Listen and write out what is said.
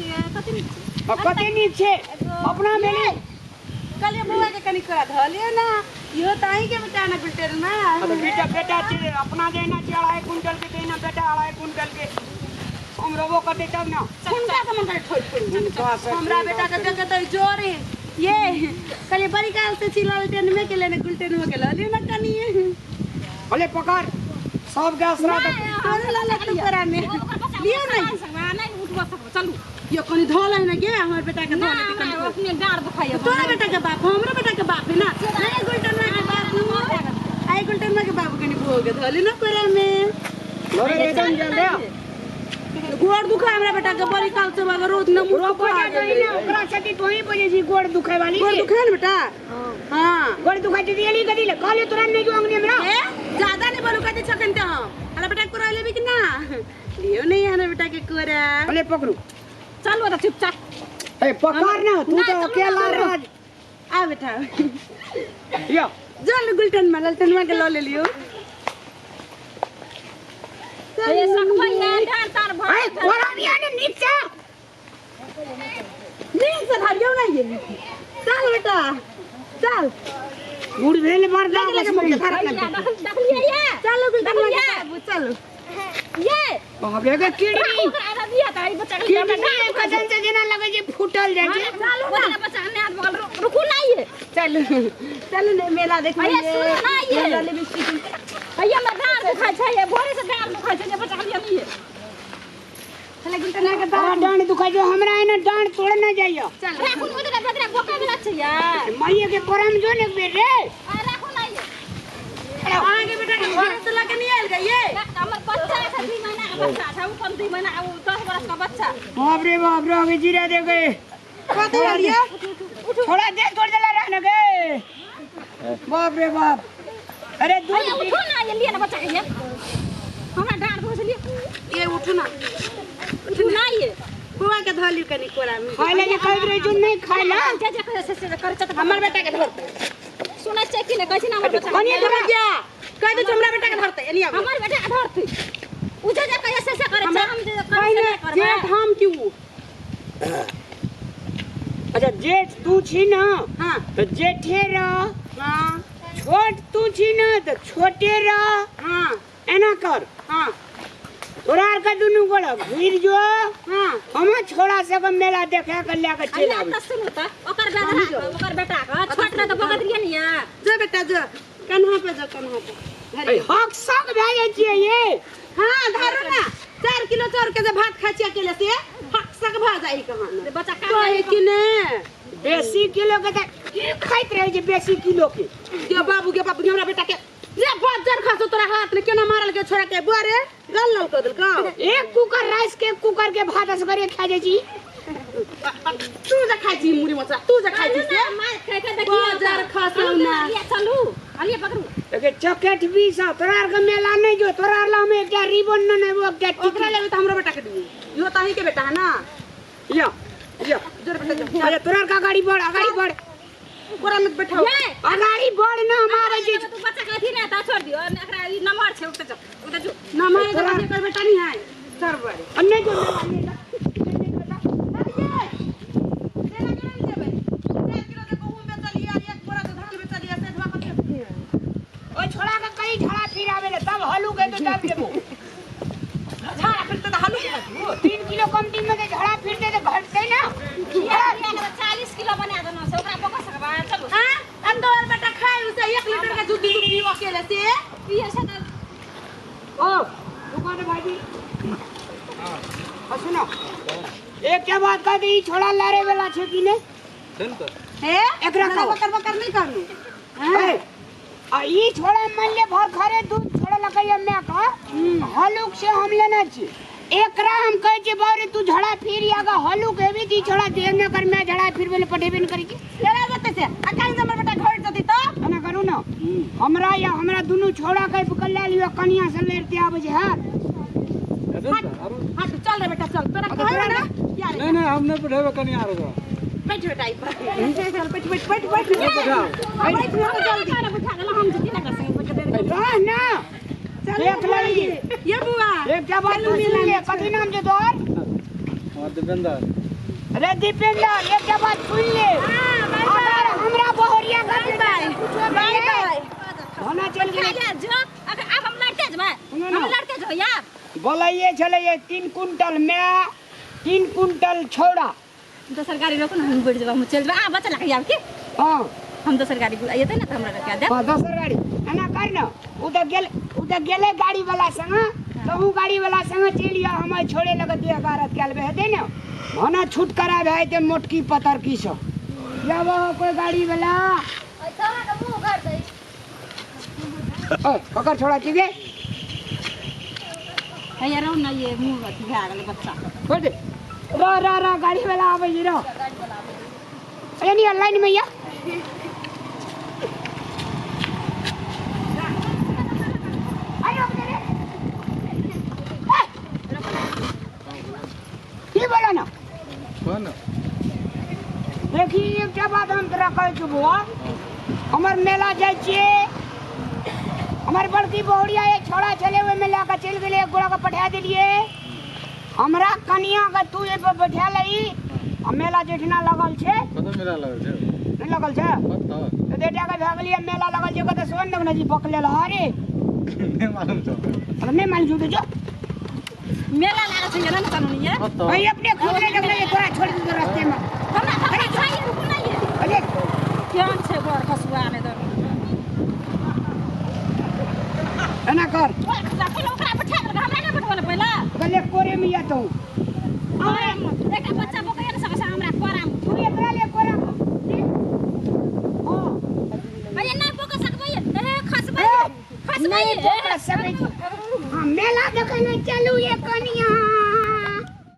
छै, कते नीक छै। आ कते नीक छै अपना भेलै। कहलियै बौआ के कनि कोरा धऽ लियौ ने, इहो तऽ अहींके बेटा ने गुलटेर ने। आ तऽ बेटा बेटा छै अपना जेना छै 2.5 क्विंटल के, तहिना बेटा 2.5 क्विंटल के। हम रहबो करतै तब ने। हुनका तऽ मन करे ठोकि ठोकि। हुनका से हमरा बेटा के देख के तऽ जोरे ये कहलियै बड़ी काल से छी लालटेन में के लेने गुलटेन में के लऽ लियौ ने कनि। अरे पकड़ सब गैस रह दे। तोरे लऽ ले तू कोरा में लियौ ने। नहि उठबऽ सकबै, चलू। यो कनि धऽ ले ने गे, हमर बेटा के धऽ लेतै कनि। अपने डाँड़ दुखाइए। तोरा बेटा के बाप हमरो बेटा के बाप है ना। नहीं गुलटनवा के बाप, आई गुलटनवा के बाबू कनि बुओ के धऽ ले ना कोरा में। लड़े एकदम जल्दी। गोड़ दुखा हमरा बेटा के बड़ी काल से, मगर रोज न मुँह रोपो दुखा जा गेलै। ना ओकरा से तू ही बजे छी गोड़ दुखाय वाली। गोड़ दुखा ने बेटा? हाँ गोड़ दुखाय छै एली गदी ले कहले तोरा नहीं जो अंगने में रह। ए ज्यादा नहीं बोलू, कहते छखन ते हम हमरा बेटा के कोरा लेबी कि ना? लियो नहीं हमरा बेटा के कोरा। अरे पकड़ू। चलू तऽ चुपचाप। ए पकड़ ना तू तो अकेला रह। आ बेटा यो चल गुलटन में ललटन में के ल लेलियो। ये सकबै ये डाँड़ ताड़ भर। ए कोरा नहीं आने नीक से। नीक से धरियौ ना ये। चल बेटा चल। बूढ़ भेल मर्दा लगे लगे मुँह के धर अपना। देखलियै ये? चलो गुलटन में के बाबू चलो। ये बाप रे के किडनी ओकरा आधा दिया तऽ ई बच्चा के किडनी कसम से जेना लगे छै फूटल जाइ छै। चलू ना बच्चा ने हाथ बगल रुकू ना ये। चलू चलू ने मेला देखबै। अरे सुनू ना ये। मेला लेबै छी। हैया हमरा डाँड़ दुखाइ छै, ये भोरे से डाँड़ दुखाइ छै जे बच्चा के लिए। चल गुलटन के तोरा बाबू डांड दुखाइ छौ, हमरा एना डांड तोड़ ना जाइयो। चल राखू ने ओतरा बदरा बोका वाला छै यार। माइये के कोरा में जो ने एक बेर रे। आ राखू ना ये। अहाँके बेटा के घर से लऽ के नहीं आयल गई ये? हमर बच्चा छै 2 महीना के बच्चा छै, उ कम 2 महीना उ 10 बरस के बच्चा। बाप रे बाप रे आगे जीरा दे गए। कथी भेल ये? छोड़ा दे तोड़ देला रहने गए। बाप रे बाप। अरे दूध अरे उठो ना ये, लिए ना बच्चा के ये। हमरा डाँड़ दुखाइ छै लिए। ये उठू ना। उठू ना ये। बौआ के धऽ लियौ कनि कोरा में। खाय ले कहैत रहे जो नहीं खाय ला। जे जे कहै से से करै छै तऽ हमर बेटा के धरतै। सुनै छै कि नहि कहै छै ने हमर बच्चा। कनिये तोरा जा कहि दै छै हमरा बेटा के धरतै एनी आबू। हमर बेटा के धरतै। उ जे जे कहै से से करै छै, हम जे करै से पहिने नहि करबै। जेठ हम कि उ? अच्छा जेठ तू छी ना। हाँ तो जेठे रह। हाँ छोट तू छी ना तो छोटे रह। हाँ एना कर। हाँ तोरा आर के दुनू गोड़ा घुरि जो। हाँ हम छोड़ा सब मेला देखा के लए के चलि अरे आबै। तऽ सुनू तऽ ओकर बेटा ओकर बेटा के छोट ने तऽ भगत रहियै ने ये। जो बेटा जो कन्हा पे जो कन्हा पे धरि। ए हक सक भए जाइ छियै ये। हाँ धरू ना 4 किलो चाउर के जे भात खाइ छियै अकेले से हक सक भऽ जाइ कहाँ जे बच्चा काम कहे कि ने बेसी किलो के तऽ की खाइत रहै छै बेसी किलो के? के बाबू के बाबू हमरा बेटा के जे बज्जर खसो तोरा हाथ में केना मारल के छोड़ा के बुआ रे गल लल कर देलकौ। एक कुकर राइस के कुकर के भात असगरे खा जाइ छी। तू जे खाइ छी मुरी मसला तू जे खाइ छी से मार खाइ के देखियै। बज्जर खसौ ना। चलू अलिए पकड़ू। एके चकेट बीस आ तोरा आर के मेला नहीं जो तोरा आर ला हम एकटा रिबन न नेबो एकटा टिकट। ओकरा लेबै तऽ हमरो बेटा के दियौ, इहो तऽ अहींके बेटा है ना। यो यो जोर बेटा जो। अरे तोरा आर के अगाड़ी बढ़ अगाड़ी बढ़। कोरा में बैठाओ। ये अगाड़ी बढ़ ना हम आबै छी। तू बच्चा के अथी नहि तऽ छोड़ दियौ एकरा ई नमहर छै ओतऽ जो ओतऽ जो। ना मारे तो एकर बेटा नहीं है सर बड़े। आ नहीं जो मेला नहीं जा। ओइ छोड़ा के कहीं झड़ा फिर आवे ले तब हलू के तो तब देबो। 3 किलो कम दिन में झड़ा फिर दे तो घटते ना। 40 किलो बना देना से ओकरा पकड़ सकबा चलू। हां अंदर बेटा खाय उसे 1 लीटर के दूध दूध पीओ अकेले से। पिए से तऽ ओ दुकान भाईजी। हां सुनो एक क्या बात कह दे, ई छोड़ा लारे वाला छै कि नै? हे एकरा कहो। बकर बकर नहीं करनु। ए, आ ई छोड़ा मान ले भर खरे दूध छोड़ा लकैया मैं का हलुक से हम लेना छी। एकरा हम कहै छी बाबरे तू झड़ा फिर आगा हलुक हेबी ती छोड़ा दे न कर मैं झड़ा फिर बेले पठेबे न करी छी। केना जते से आ काहे हमर बेटा घट जती त एना करू न हमरा या हमरा दुनू छोड़ा के पकड़ ले लियो कनिया से लड़ते आबै छै। हां हां चल रे बेटा चल तोरा कहै ना यार। नहीं नहीं हम नहीं पठेबे कनिया रे। बैठ बेटा ई पर चल बैठ बैठ बैठ बैठ बैठ जल्दी बैठा देला हम जती ना कर सके रह ना चल देख लही। ये बुआ एक क्या बात सुन ले, कथी नाम छै तोहर? हमार देवेंद्र। रे दीपेंद्र एक बात सुन ले। अगर हमरा बहरिया घर में बाय बाय बाय होना चल गेलै। जो अब हम लड़ते जबै, हम लड़ते जो यार। बोलैये छलै 3 कुंटल में 3 कुंटल छौड़ा। दोसर गाड़ी रोको ना, हम बैठ जब, हम चल जब। आ बच्चा लगे आब के। हां हम दोसर गाड़ी बुलाइए ना त हमरा रखा दे। हां दोसर गाड़ी एना कर न, उ त गेल, उ त गेले गाड़ी वाला संग, त उ गाड़ी वाला संग चलि आ, हम छोड़े लगत दिया गारत कैल बे हेतै न, होना छूट करा भए ते मोटकी पतर की सब या वो कोई गाड़ी वाला। ओइ छोड़ा के मुंह कर दे। ओए ककर छोड़ा छी गे? हैया रहो ना, ये मुंह अथी भए गेल बच्चा। छोड़ दे। रो रो रो गाड़ी वाला आबै छै रो। अरे नहीं लाइन में या। अरे रुक रे। की बोला ना? कौन? देखी एकटा बात हम तोरा कहै छी बौआ, हमर मेला जाइ छियै, हमर बड़की बहुरिया एक छोड़ा छलै ओहिमे लए कऽ चलि गेलै, एक गोड़ा के पठा देलियै। हमरा कनिया के तू एहि पर बैठा लही आ मेला जेठना लगल छै। कतऽ मेला लगल छै? नहि लगल छै? कतऽ? एते टाका भए गेलियै मेला लगल छै कतऽ सोन देब ने जी पकड़ल अरे नहि मालूम छौ। अरे नहि मालूम छौ तऽ जो। मेला लागल छै ना कानूनी है। कतऽ? भाई अपने खुद नहि देखले तोरा छोड़ दियौ रास्ते में। हमरा हमरा खाइ रुकू ना ये। अरे केहन छै बड़ खसुआ ने दर। एना कर। ओए खसुआ पहिले ओकरा बैठा देलक, हमरा नहि बैठबल पहिले। कहले कोरे में या तू। एकटा बच्चा बोकैया ने सके हमरा कोरा में। तू एकरा ले कोरा में। हां भैया नहि बोक सकबै, ए खसबै खसबै नहीं बोक सकै छी। हां मेला देखै ले चलू ये कनिया।